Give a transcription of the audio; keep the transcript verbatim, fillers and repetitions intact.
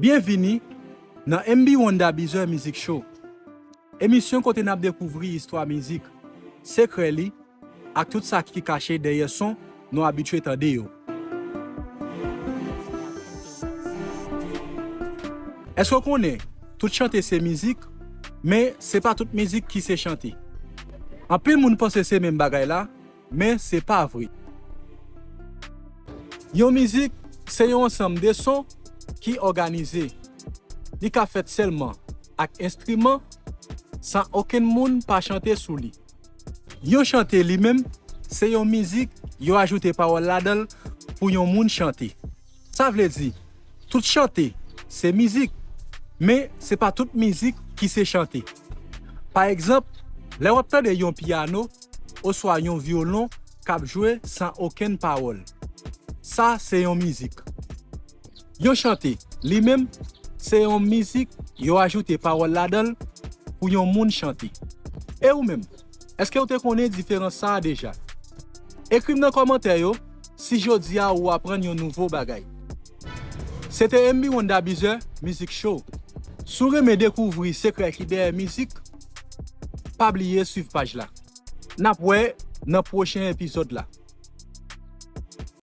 Byenvini nan M B Wonder Bizer Music Show, emisyon kote n ap dekouvri istwa mizik, sekrè li, ak tout sa ki kache dèyè son nou abitye tande yo. Èske w konnen tout chante se mizik, men se pa tout mizik ki se chante? Anpil moun panse se menm bagay la, men se pa vre. Yon mizik se yon ansanm de son ki òganize. Li ka fèt sèlman ak enstriman, san okenn moun pa chante sou li. Yon chante li menm, se yon mizik yo ajoute pawòl ladan l pou yon moun chante. Sa vle di, tout chante se mizik, men se pa tout mizik ki se chante. Pa egzanp, lè w ap tande yon pyano oswa yon vyolon k ap jwe san okenn pawòl, sa se yon mizik. Yon chante, li menm, se yon mizik yo ajoute pawòl ladan l pou yon moun chante. E ou menm, èske w te konnen diferans sa a deja? Ekri m nan kòmantè yo si jodi a ou aprann yon nouvo bagay. Se te M B Wonder Bizer Music Show. Si w renmen dekouvri sekrè ki dèyè mizik, pa bliye swiv paj la. N ap wè nan pwochen epizòd la.